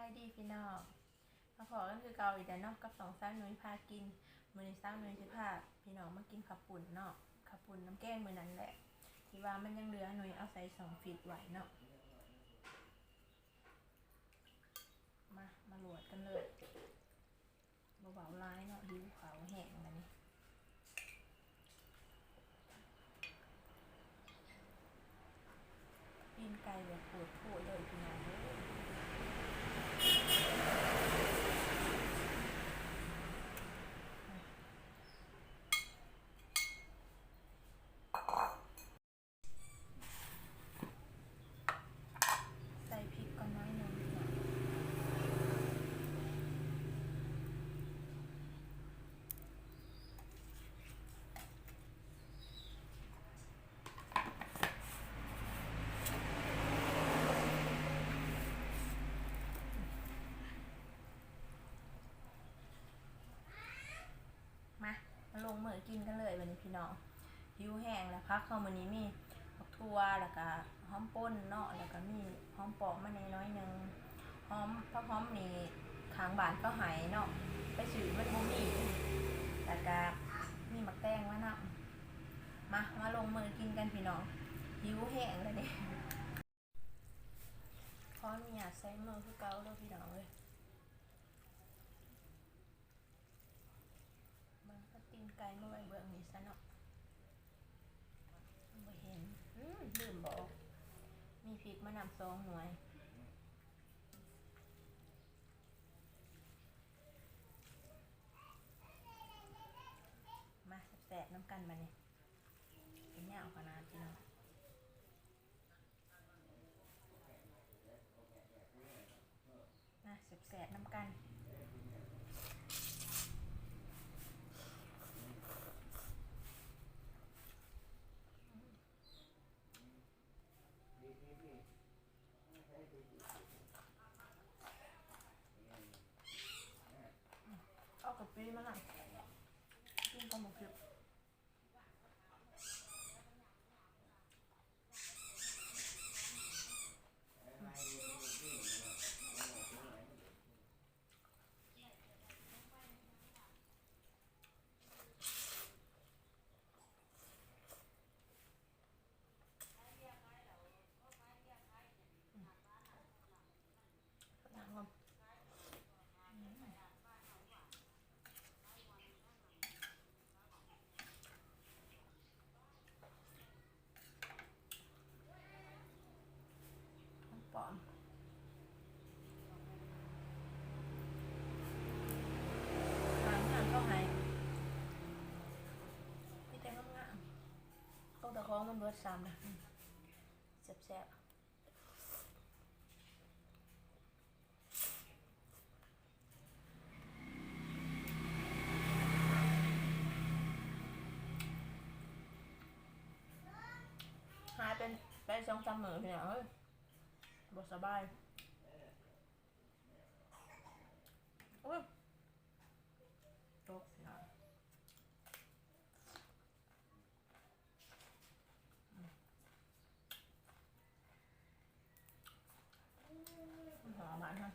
ສະບາຍດີພີ່ນ້ອງ ມາພໍ້ກັນຄືເກົ່າອີກແລ້ວເນາະ ກັບຊ່ອງສາວນຸ້ຍພາກິນ. ມື້ນີ້ສາວນຸ້ຍຊິພາພີ່ນ້ອງມາກິນເຂົ້າປຸ້ນເນາະ ເຂົ້າປຸ້ນນ້ຳແກງມື້ນັ້ນແຫຼະ ທີ່ວ່າມັນຍັງເຫຼືອ ນຸ້ຍເອົາໃສ່ຊ່ອງຟຣີດໄວ້ເນາະ. ມາ ມາລວດກັນເລີຍ. ບໍ່ເວົ້າຫຼາຍເນາະ ຫິວເຂົ້າແຮງບາດນີ້. ຕີນໄກ່ແບບໂພດໂພເລີຍພີ່ນ້ອງເອີຍ. ໃສ່ພິກກ່ອນໜ້ອຍໜຶ່ງ. ມາ ມາລົງມືກິນກັນເລີຍບາດນີ້ພີ່ນ້ອງ. ຫິວແຮງແລ້ວ. ຜັກເຮົາມື້ນີ້ມີບັກຖົ່ວ ແລ້ວກະຫອມປົ່ນເນາະ ແລ້ວກະມີຫອມປອມມາແດ່ໜ້ອຍໜຶ່ງ. ຫອມ ຜັກຫອມນີ້ຂ້າງບ້ານເຂົາໃຫ້ເນາະ ໄປຊື້ມັນບໍ່ມີ. ແລ້ວກະມີໝາກແຕງມານຳ. ມາ ມາລົງມືກິນກັນພີ່ນ້ອງ ຫິວແຮງແລ້ວເດ້. ຂໍອະນຸຍາດໃສ່ມືຄືເກົ່າເດີພີ່ນ້ອງເອີຍ. ເບິ່ງ ເອົາຕີນໄກ່ມາໄວ້ເບື້ອງນີ້ຊະເນາະ ບໍ່ເຫັນ. ອືມ ລືມບອກ ມີພິກມານຳສອງໜ່ວຍ. ມາແຊບໆນຳກັນບາດນີ້. ເປັນຍາວຂະໜາດພີ່ນ້ອງ. ມາແຊບໆນຳກັນ. ເອົາກະປິມານຳ ກິນກັບໝາກເຜັດ. ຂອງປອມ ຂາຍງາມເຂົາໃຫ້ ມີແຕ່ງາມໆ. ເອົາແຕ່ຂອງມັນເບິດຊ້ຳນະ. ອືມ ແຊບໆ. ຫາຍເປັນ ໄປສອງສາມມື້ພີ່ນ້ອງເອີຍ ບໍ່ສະບາຍ. ໂອ້ຍ ຕົກພີ່ນ້ອງ. ຫອມຫວານເນາະ.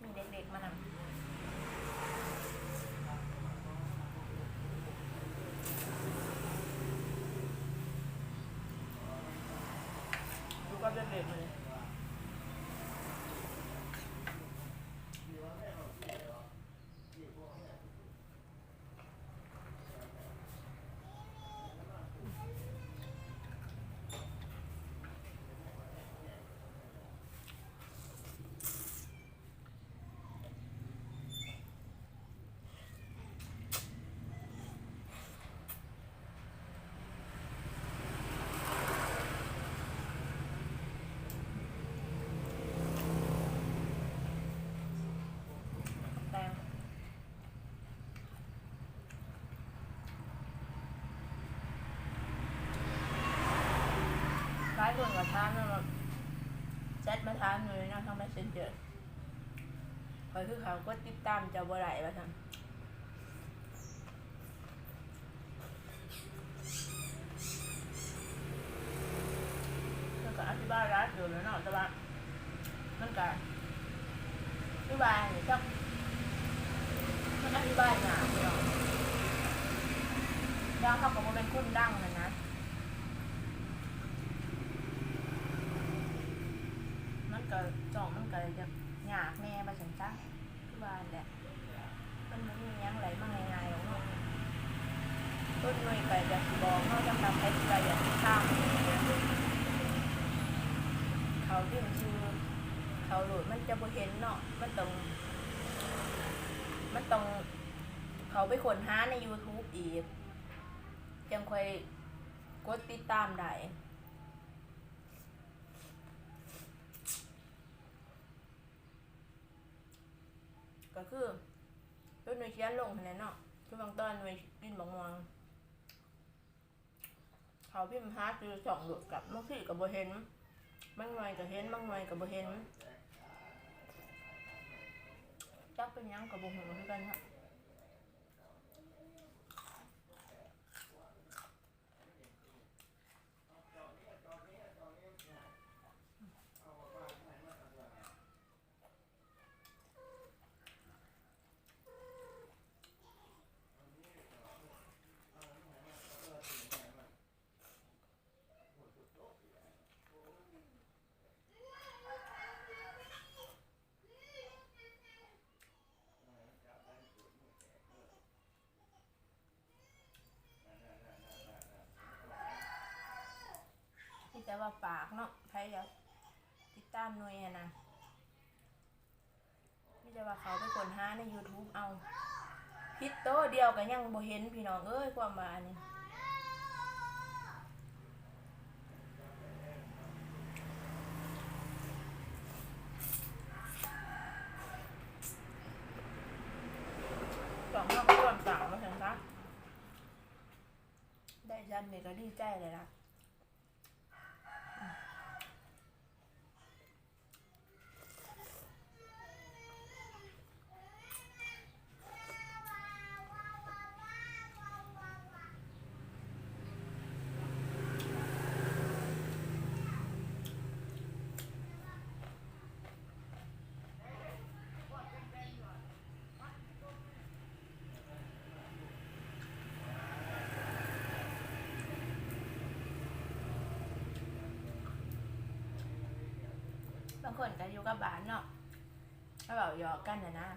ມີເດັກໆມານຳ ຢູ່ກັບເດັກໆມື້ນີ້. ຫຼາຍຄົນກໍຖາມນະວ່າ ແຊັດມາຖາມໜ່ວຍນຳທາງແມັດເຊັນເຈີ ຂ້ອຍຄືເຂົາກົດຕິດຕາມເຈົ້າບໍ່ໄດ້ວ່າຊັ້ນ. ເພິ່ນກໍອະທິບາຍຫຼາຍເຕີບແລ້ວເນາະ ແຕ່ວ່າມັນກໍຄືວ່ານີ້ ຈັກມັນອະທິບາຍຍາກເນາະ ຢ່າງເຮົາກໍບໍ່ແມ່ນຄົນດັງຫັ້ນນະ ມັນກໍ ຊ່ອງມັນກໍຢາກຍາກແດ່ວ່າຊັ້ນຊະ. ຄືວ່າຫັ້ນແຫຼະ ມັນບໍ່ມີຫຍັງໄຫຼມາງ່າຍໆດອກເນາະ. ຕົ້ນໜ່ວຍກໍຢາກຊິບອກເນາະ ສຳລັບໃຜທີ່ວ່າຢາກຕິດຕາມ ເຂົ້າພິມຊື່ເຂົາໂລດ ມັນຈະບໍ່ເຫັນເນາະ. ມັນຕ້ອງ ມັນຕ້ອງເຂົ້າໄປຄົ້ນຫາໃນຢູທູບອີກ ຈັ່ງຄ່ອຍກົດຕິດຕາມໄດ້. ກໍຄືໂຕໜ່ວຍຂຽນລົງຫັ້ນແຫຼະເນາະ ຄືບາງຕອນໜ່ວຍກິນບັກມ່ວງ ເຂົາພິມຫາຊື່ຊ່ອງໂລດ ກັບບາງທີກໍບໍ່ເຫັນ ບາງໜ່ວຍກໍເຫັນ ບາງໜ່ວຍກໍບໍ່ເຫັນ ຈັກເປັນຫຍັງກໍບໍ່ຮູ້ຄືກັນເນາະ. ມີແຕ່ວ່າຝາກເນາະ ໃຜຢາກຕິດຕາມໜ່ວຍຫັ້ນນະ ມີແຕ່ວ່າເຂົ້າໄປຄົ້ນຫາໃນຢູທູບເອົາ ຜິດໂຕດຽວກໍຍັງບໍ່ເຫັນ ພີ່ນ້ອງເອີຍ ຄວາມວ່າອັນນີ້. ສອງເຮົາກໍຮ່ວມສ້າງວ່າຊັ້ນຊະ ໄດ້ຊ່ຳນີ້ກໍດີໃຈແລ້ວລະ. ບາງຄົນກໍຢູ່ກັບບ້ານເນາະ ມາເວົ້າຫຍອກກັນຫັ້ນນະ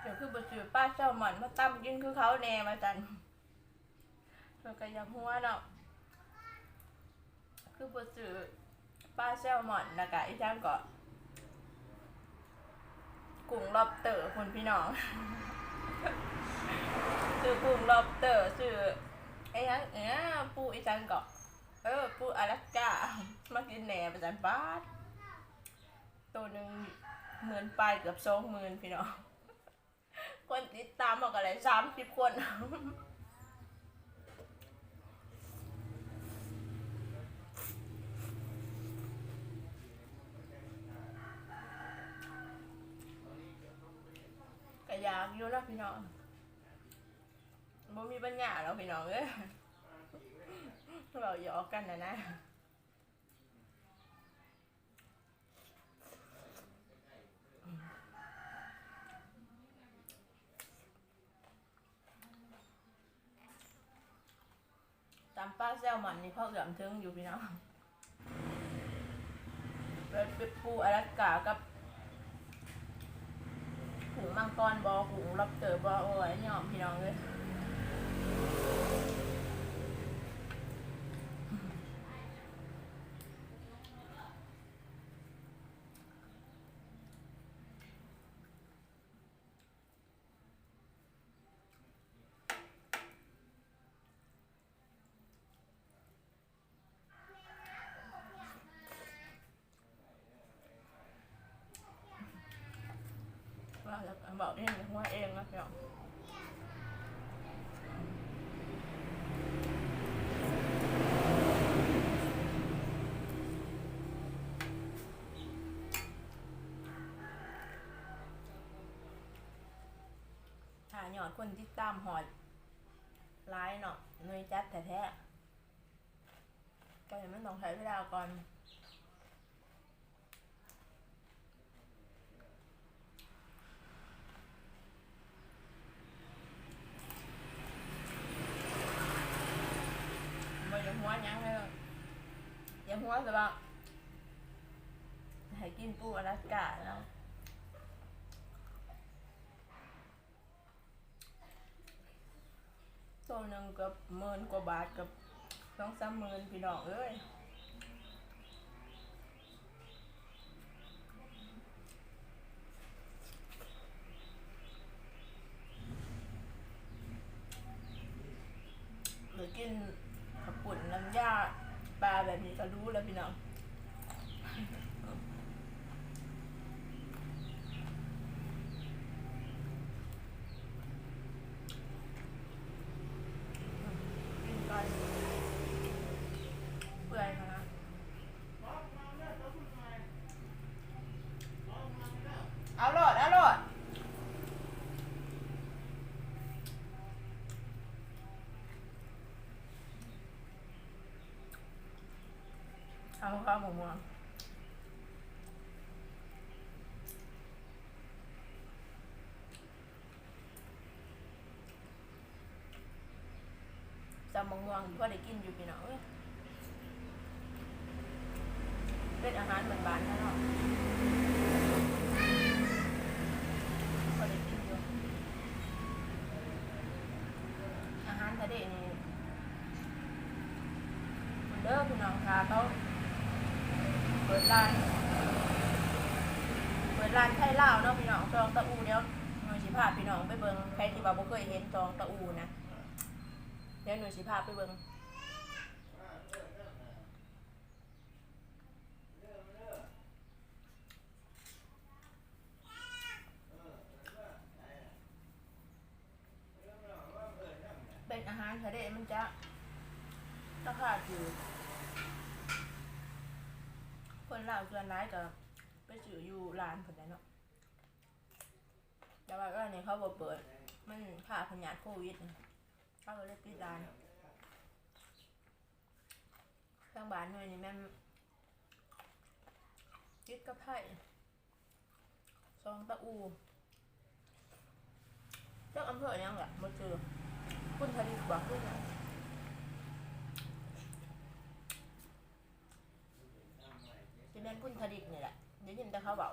ເຈົ້າຄືບໍ່ຊື້ປາແຊວມອນມາຕຳກິນຄືເຂົາແດ່ວ່າຊັ້ນ. ເພິ່ນກໍຢາກຫົວເນາະ ຄືບໍ່ຊື້ປາແຊວມອນ ແລ້ວກະອີຫຍັງເກາະ ກຸ້ງລັອບເຕີພຸ້ນພີ່ນ້ອງ ຊື້ກຸ້ງລັອບເຕີ ຊື້ອີຫຍັງ ເອີ ປູອີຫຍັງເກາະ ເອີ ປູອາລາສກາ ມາກິນແດ່ວ່າຊັ້ນ. ປາດ ໂຕໜຶ່ງໝື່ນປາຍ ເກືອບສອງໝື່ນ ພີ່ນ້ອງ. ຄົນຕິດຕາມເຮົາກໍໄດ້ສາມສິບຄົນ ກໍຢາກຢູ່ເນາະພີ່ນ້ອງ ບໍ່ມີປັນຍາດອກພີ່ນ້ອງເອີຍ ເວົ້າຫຍອກກັນນະນະ. ຕຳປາແຊວມອນນີ້ພໍເອື້ອມເຖິງຢູ່ພີ່ນ້ອງ ເປັນປູອາລາສກາກັບກຸ້ງມັງກອນບໍ ກຸ້ງລັອບເຕີບໍ ໂອ້ຍ ຍອມພີ່ນ້ອງເອີຍ. ເວົ້າເອງ ຫົວເອງເນາະ ພີ່ນ້ອງ. ຍອດຄົນຕິດຕາມຮອດຫຼາຍເນາະ ໜ່ວຍຈັດແທ້ໆ ກໍເຫັນມັນຕ້ອງໃຊ້ເວລາກ່ອນ ບໍ່ຢາກຫົວຫຍັງເລີຍ ຢາກຫົວແຕ່ວ່າໃຫ້ກິນປູອາລາສກາເນາະ. ໂຕໜຶ່ງເກືອບໝື່ນກວ່າບາດ ເກືອບສອງສາມໝື່ນ ພີ່ນ້ອງເອີຍ. ໄດ້ກິນເຂົ້າປຸ້ນນ້ຳຢາປາແບບນີ້ກໍຫຼູແລ້ວ ພີ່ນ້ອງ. ກິນໄກ່ເປື່ອຍຂະໜາດ ເອົາໂລດ ເອົາໂລດ. ເອົາ ເອົາໝາກມ່ວງ ຕຳໝາກມ່ວງພໍໄດ້ກິນຢູ່ ພີ່ນ້ອງເອີຍ. ເປັນອາຫານບ້ານໆເຮົາເນາະ ພໍໄດ້ກິນຢູ່. ອາຫານທະເລນີ້ ເດີພີ່ນ້ອງ ຖ້າເຂົາເປີດຮ້ານ ເປີດຮ້ານໄທລາວເນາະ ພີ່ນ້ອງ ຊ່ອງຕາອູ. ດຽວໜ່ວຍຊິພາພີ່ນ້ອງໄປເບິ່ງ ໃຜທີ່ວ່າບໍ່ເຄີຍເຫັນຊ່ອງຕາອູນະ ດຽວໜ່ວຍຊິພາໄປເບິ່ງ. ເປັນອາຫານທະເລ ມັນຈະລາຄາຖືກ ຄົນລາວສ່ວນຫຼາຍກໍໄປຊື້ຢູ່ຮ້ານພຸ້ນແຫຼະເນາະ ແຕ່ວ່າຕອນນີ້ເຂົາບໍ່ເປີດ ມັນພາພະຍາດໂຄວິດ ເຂົາກໍເລີຍປິດຮ້ານ. ທາງບ້ານໜ່ວຍນີ້ແມ່ນຕິດກັບໄທ ຊ່ອງຕາອູ ຈັກອຳເພີຫຍັງລະ ບໍ່ຈື່ ຄຸນທະດິກບໍ ຄືຫຍັງ ຊິແມ່ນຄຸນທະດິກນີ້ແຫຼະ ໄດ້ຍິນແຕ່ເຂົາເວົ້າ.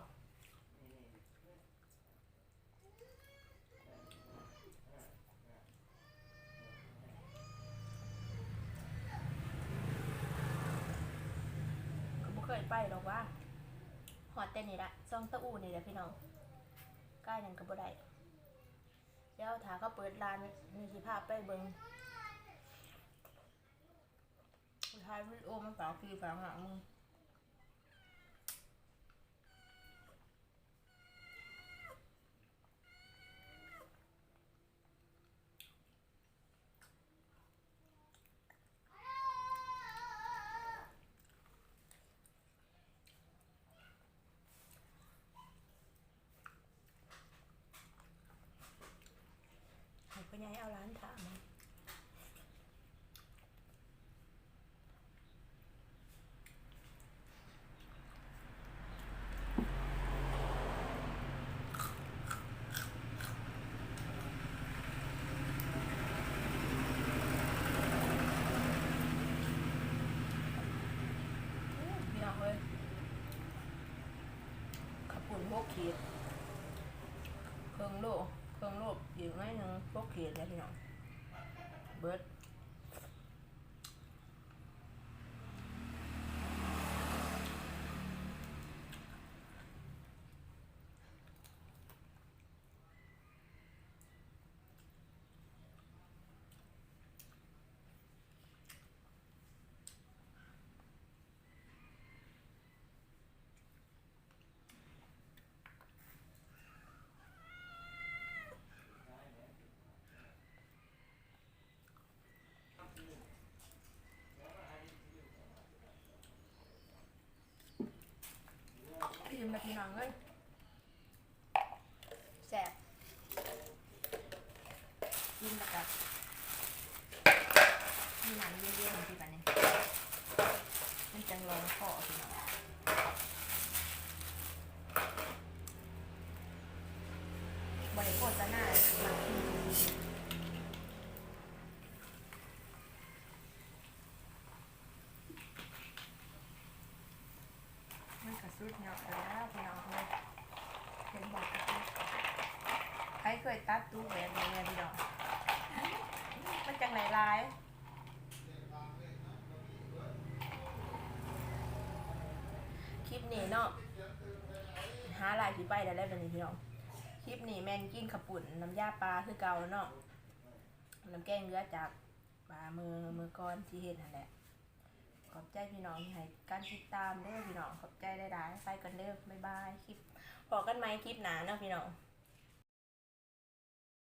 ກໍບໍ່ເຄີຍໄປດອກຫວາ ຮອດແຕ່ນີ້ລະ ຊ່ອງຕາອູນີ້ແຫຼະພີ່ນ້ອງ ກາຍນັ້ນກໍບໍ່ໄດ້. ດຽວຖ້າເຂົາເປີດຮ້ານ ນີ້ຊິພາໄປເບິ່ງ ຖ່າຍວິດີໂອມາຝາກພີ່ຝາກນ້ອງເບິ່ງ. ໃຫ້ພໍ່ໃຫຍ່ເອົາຫຼານຖ້າມັນ. ໂອ້ ພີ່ນ້ອງເອີຍ ເຂົ້າປຸ້ນຫົກຂີດ ເຄິ່ງໂລ ເຄິ່ງໂລອີກໜ້ອຍໜຶ່ງ ຫົກຂີດແລ້ວພີ່ນ້ອງ ເບິດ. ອີ່ມແລ້ວພີ່ນ້ອງເອີຍ ແຊບ. ຊ່ວຍຕັດຕູແບບນີ້ແດ່ພີ່ນ້ອງ ມັນຈັ່ງໄດ້ຫຼາຍ. ຄລິບນີ້ເນາະ ຫາຫຼາຍຊິໄປແລ້ວແຫຼະບັດນີ້ພີ່ນ້ອງ. ຄລິບນີ້ແມ່ນກິນເຂົ້າປຸ້ນນ້ຳຢາປາຄືເກົ່າເນາະ ນ້ຳແກງເຫຼືອຈາກປາມື້ ມື້ກ່ອນທີ່ເຮັດຫັ້ນແຫຼະ. ຂອບໃຈພີ່ນ້ອງທີ່ໃຫ້ການຕິດຕາມເດີພີ່ນ້ອງ ຂອບໃຈຫຼາຍໆ. ໄປກ່ອນເດີ ບາຍບາຍ. ຄລິບ ພໍ້ກັນໃໝ່ຄລິບໜ້າເນາະພີ່ນ້ອງ.